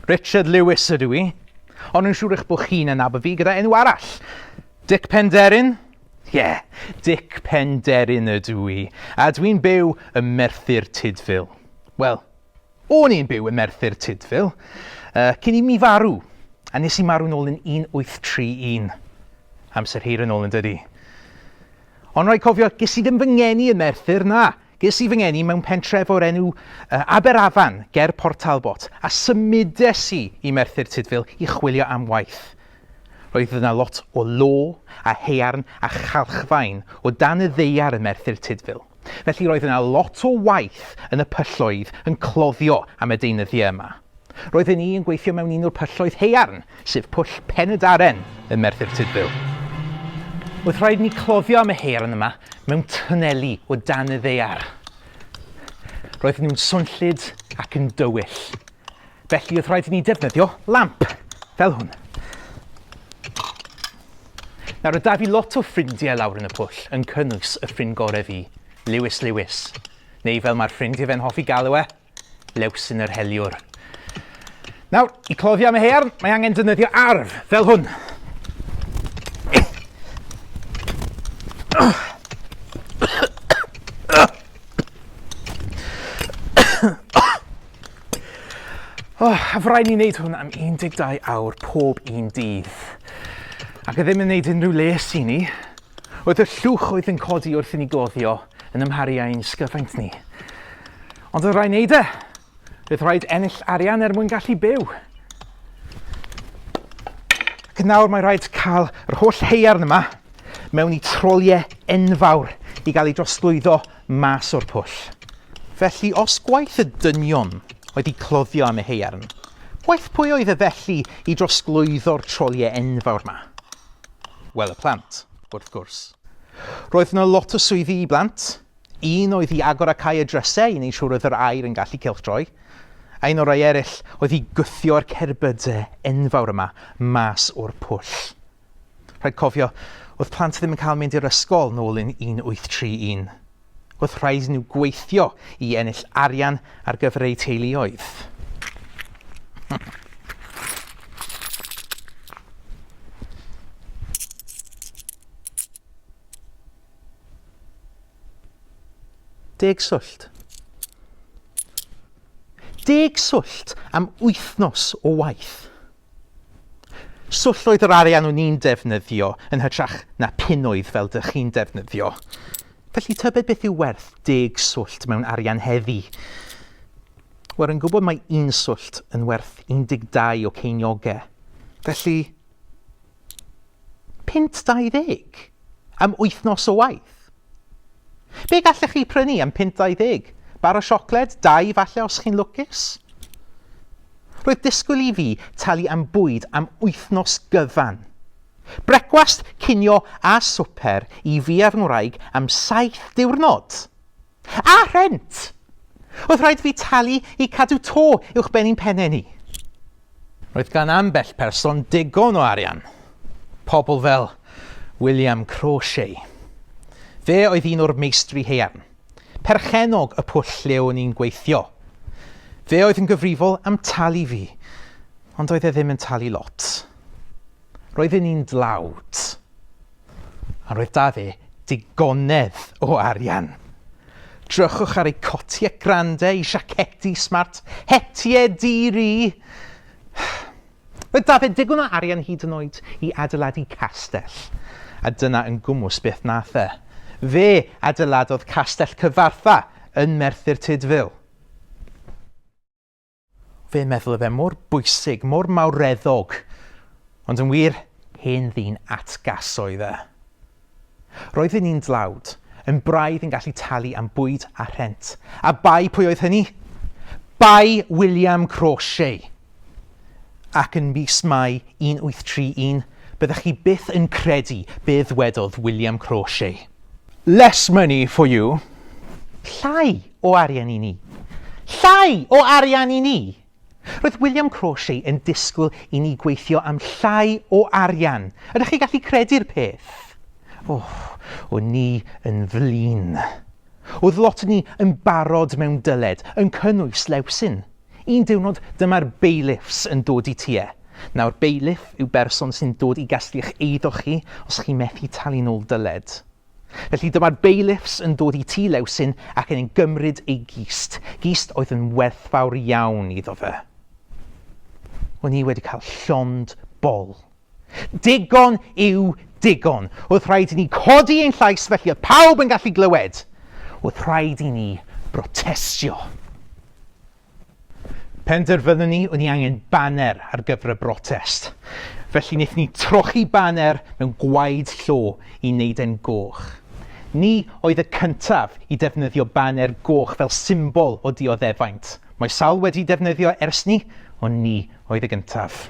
Richard Lewis ydw i, ond yn siŵr eich bod chi'n anabod fi gyda enw arall. Dic Penderyn? Ie, yeah, Dic Penderyn ydw i, a dwi'n byw ym Merthyr Tudful. Wel, o'n i'n byw ym Merthyr Tudful, uh, cyn i mi farw, a nes i marw nôl yn 1831. Amser hir yn ôl yn dydi. Ond rhaid cofio, ges i ddim fy ngeni ym Merthyr, na. Ges i fy ngeni mewn pentref o'r enw uh, Aberafan, ger Port Talbot, a symudes i i Merthyr Tudful i chwilio am waith. Roedd yna lot o lo a haearn a chalchfaen o dan y ddaear ym Merthyr Tudful. Felly roedd yna lot o waith yn y pylloedd yn cloddio am y deunyddiau yma. Roedden ni yn gweithio mewn un o'r pylloedd haearn, sef Pwll Pen-y-Darren ym Merthyr Tudful. Oedd rhaid ni cloddio am y haearn yma mewn twneli o dan y ddaear. Roedden nhw'n swnllyd ac yn dywyll. Felly oedd rhaid i ni defnyddio lamp, fel hwn. Nawr, oedd da fi lot o ffrindiau lawr yn y pwll, yn cynnwys y ffrind gorau fi, Lewis Lewis, neu fel mae'r ffrindiau fe'n hoffi galw e, Lewsyn yr Heliwr. Nawr, i cloddio am y haearn, mae angen defnyddio arf, fel hwn. Oh, a fy ni wneud hwn am 12 awr pob un dydd. Ac e ddim yn wneud unrhyw les i ni. Oedd y llwch oedd yn codi wrth i ni gloddio yn ymharu â'n sgyfaint ni. Ond oedd rhaid wneud e. Roedd rhaid ennill arian er mwyn gallu byw. Ac nawr mae rhaid cael yr holl heiarn yma mewn i troliau enfawr i gael ei drosglwyddo mas o'r pwll. Felly, os gwaith y dynion oedd i cloddio am y haearn, gwaith pwy oedd e felly i drosglwyddo'r troliau enfawr 'ma? Wel, y plant, wrth gwrs. Roedd yna lot o swyddi i blant. Un oedd i agor a cau y drysau i wneud siŵr oedd yr aer yn gallu cylchdroi, a un o'r rhai eraill oedd i gwthio'r cerbydau enfawr yma mas o'r pwll. Rhaid cofio, oedd plant ddim yn cael mynd i'r ysgol nôl yn 1831. Oedd rhaid nhw gweithio i ennill arian ar gyfer eu teuluoedd. Deg swllt. Deg swllt am wythnos o waith. Swllt oedd yr arian o'n i'n defnyddio yn hytrach na punnoedd fel dych chi'n defnyddio. Felly tybed beth yw werth deg swllt mewn arian heddi? Wel, rwy'n gwybod mae un swllt yn werth 12 o ceiniogau. Felly, punt 20 am wythnos o waith. Be gallech chi prynu am punt 20? Bar o siocled? Dau falle os chi'n lwcus? Roedd disgwyl i fi talu am bwyd am wythnos gyfan. Brecwast, cinio a swper i fi a fy ngwraig am saith diwrnod. A rhent! Oedd rhaid fi talu i cadw to uwchben ein pennau ni. Roedd gan ambell person digon o arian. Pobl fel William Crawshay. Fe oedd un o'r meistri haearn. Perchennog y pwll lle o'n i'n gweithio. Fe oedd yn gyfrifol am talu fi, ond doedd e ddim yn talu lot. Roedden ni'n dlawd. A roedd da fe digonedd o arian. Drychwch ar ei cotiau grande, ei siacedi smart, hetiau di-ri. Roedd da fe digon o arian hyd yn oed i adeiladu castell. A dyna yn gwmws beth nath e. Fe adeiladodd castell Cyfarthfa yn Merthyr Tudful. Fe'n meddwl oedd e mor bwysig, mor mawreddog. Ond yn wir, hen ddyn atgas oedd e. Roedden ni'n dlawd, yn braidd yn gallu talu am bwyd a rhent. A bai pwy oedd hynny? Bai William Crawshay. Ac yn mis Mai 1831, byddech chi byth yn credu be ddwedodd William Crawshay. Less money for you. Llai o arian i ni. Llai o arian i ni! Roedd William Crawshay yn disgwyl i ni gweithio am llai o arian. Ydych chi gallu credu'r peth? O, o'n ni yn flin. Oedd lot o ni yn barod mewn dyled, yn cynnwys Lewsyn. Un diwrnod dyma'r bailiffs yn dod i tŷ e. Nawr bailiff yw berson sy'n dod i gasglu'ch eiddo chi os chi methu talu'n ôl dyled. Felly dyma'r bailiffs yn dod i tŷ Lewsyn ac yn gymryd ei gist, gist oedd yn werthfawr iawn iddo fe. O'n i wedi cael llond bol. Digon yw digon. Oedd rhaid i ni codi ein llais felly oedd pawb yn gallu glywed. Oedd rhaid i ni brotestio. Penderfynon ni o'n ni angen baner ar gyfer y brotest. Felly wnaethon ni trochi baner mewn gwaed llo i wneud e'n goch. Ni oedd y cyntaf i defnyddio baner goch fel symbol o dioddefaint. Mae sawl wedi defnyddio ers ni, ond ni oedd y gyntaf.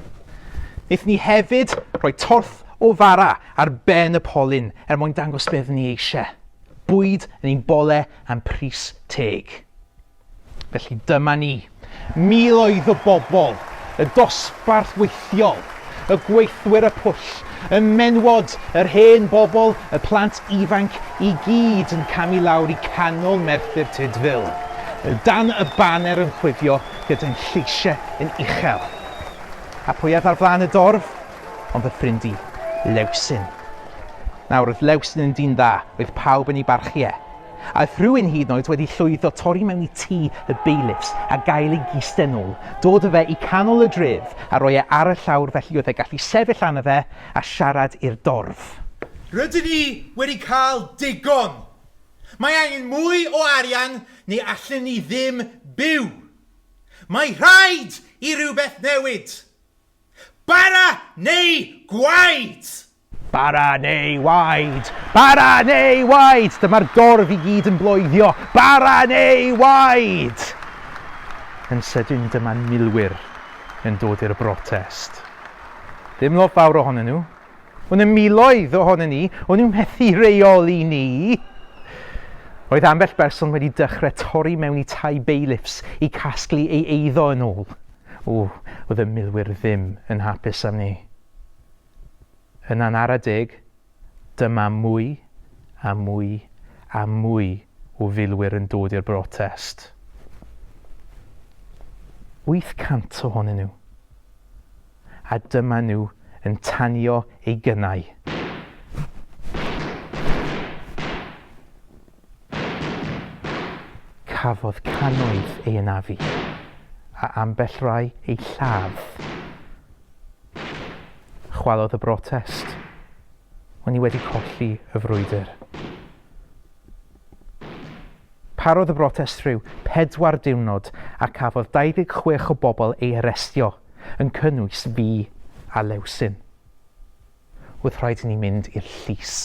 Wnaethon ni hefyd rhoi torth o fara ar ben y polyn er mwyn dangos beth ni eisiau. Bwyd yn ein bole am pris teg. Felly dyma ni, miloedd o bobl, y dosbarth weithiol, y gweithwyr y pwll, y menwod, yr hen bobl, y plant ifanc, i gyd yn camu lawr i canol Merthyr Tudful. Dan y baner yn chwifio gyda'n lleisiau yn uchel. A pwy oedd ar flaen y dorf? Ond fy ffrind i, Lewsyn. Nawr, oedd Lewsyn yn dyn dda, oedd pawb yn ei barchu e. A oedd rhywun hyd yn oed wedi llwyddo torri mewn i tŷ y bailiffs a gael ei gist e'n ôl, dod â fe i canol y dref a rhoi e ar y llawr felly oedd e gallu sefyll arno fe a siarad i'r dorf. Rydyn ni wedi cael digon! Mae angen mwy o arian neu allen ni ddim byw! Mae rhaid i rywbeth newid! Bara neu gwaed! Bara neu waed! Bara neu waed! Dyma'r dorf i gyd yn bloeddio, Bara neu waed! Yn sydyn dyma milwyr yn dod i'r brotest. Ddim lot fawr ohonyn nhw. O'n y miloedd ohonyn ni, o'n nhw'n methu reoli ni. Roedd ambell berson wedi dechrau torri mewn i tai bailiffs i casglu ei eiddo yn ôl. O, oedd y milwyr ddim yn hapus am ni. Yna'n ara deg, dyma mwy a mwy a mwy o filwyr yn dod i'r brotest. 800 ohonyn nhw. a dyma nhw yn tanio eu gynnau. Cafodd cannoedd ei anafu, a ambell rai eu lladd. Chwalodd y brotest. O'n i wedi colli y frwydr. Parodd y brotest rhyw 4 diwrnod a cafodd 26 o bobl eu harestio, yn cynnwys fi a Lewsyn. Oedd rhaid i ni mynd i'r llys.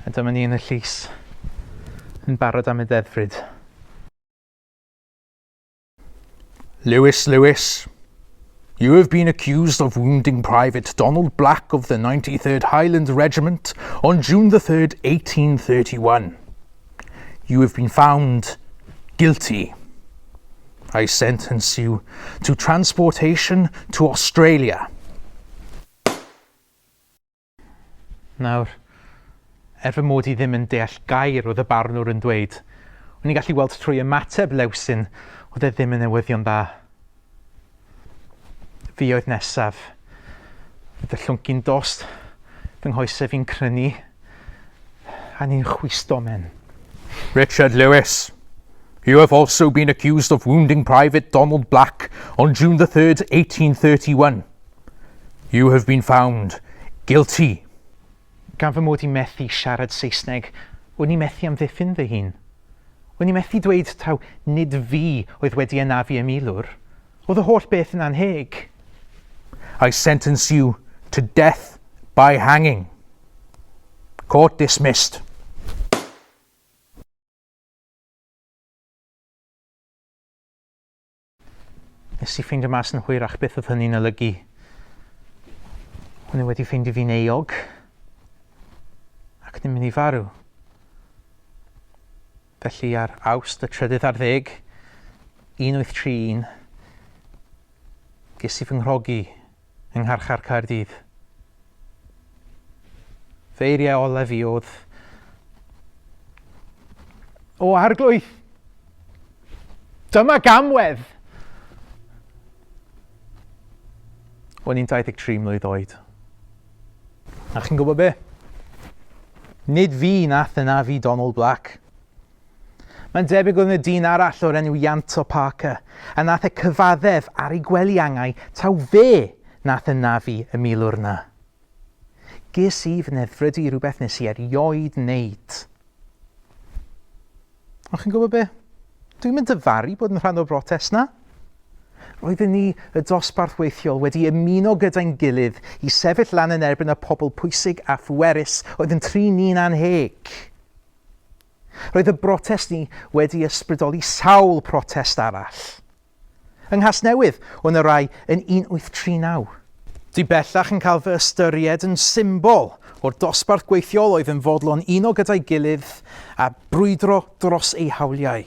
A dyma ni yn y llys, yn barod am y ddeddfryd. Lewis Lewis, you have been accused of wounding Private Donald Black of the 93rd Highland Regiment on June the 3rd, 1831. You have been found guilty. I sentence you to transportation to Australia. Nawr, er fy mod i ddim yn deall gair oedd y barnwr yn dweud, o'n i'n gallu weld trwy ymateb Lewsyn oedd e ddim yn newyddion dda. Fi oedd nesaf. Fy llwncyn dost, fy nghoesau fi'n crynu, a ni'n chwisto men. Richard Lewis, you have also been accused of wounding Private Donald Black on June the 3rd, 1831. You have been found guilty. Gan fy mod i'n methu siarad Saesneg, o'n i methu amddiffyn fy hun. O'n i methu dweud taw nid fi oedd wedi anafu y milwr. Oedd y holl beth yn annheg. I sentence you to death by hanging. Court dismissed. Nes i ffeindio mas yn hwyrach beth oedd hynny'n olygu. O'n i wedi ffeindio fi'n euog ac yn mynd i farw. Felly ar Awst y trydydd ar ddeg, 1831, ges i fy nghrogi yng Ngharchar Caerdydd. Fy eiriau olaf i oedd... O arglwydd! Dyma gamwedd! O'n i'n 23 mlwydd oed. A chi'n gwybod be? Nid fi nath anafu Donald Black. Mae'n debyg oedd yna dyn arall o'r enw Ianto Parker, a nath e cyfaddef ar ei gwely angau taw fe nath anafu y milwr 'na. Ges i fy neddfrydu i rhywbeth nes i erioed wneud. Ond chi'n gwybod be? Dwi'm yn dyfaru bod yn rhan o'r brotest 'na. Roedden ni, y dosbarth weithiol, wedi ymuno gyda'n gilydd i sefyll lan yn erbyn y pobl pwysig a phwerus oedd yn trin ni'n annheg. Roedd y brotest ni wedi ysbrydoli sawl protest arall. Yng Nghasnewydd, oedd 'na rai yn 1839. Dwi bellach yn cael fy ystyried yn symbol o'r dosbarth gweithiol oedd yn fodlon uno gyda'i gilydd a brwydro dros eu hawliau.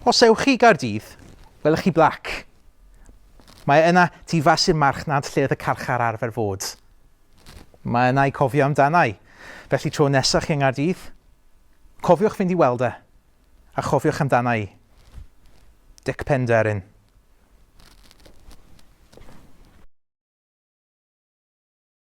Os ewch chi i Gaerdydd, welwch chi blac. Mae yna tu fas i'r marchnad lle oedd y carchar arfer fod. Mae yna i cofio amdana i. Felly tro nesa chi yng Nghaerdydd, cofiwch fynd i weld e, a chofiwch amdana i. Dic Penderyn.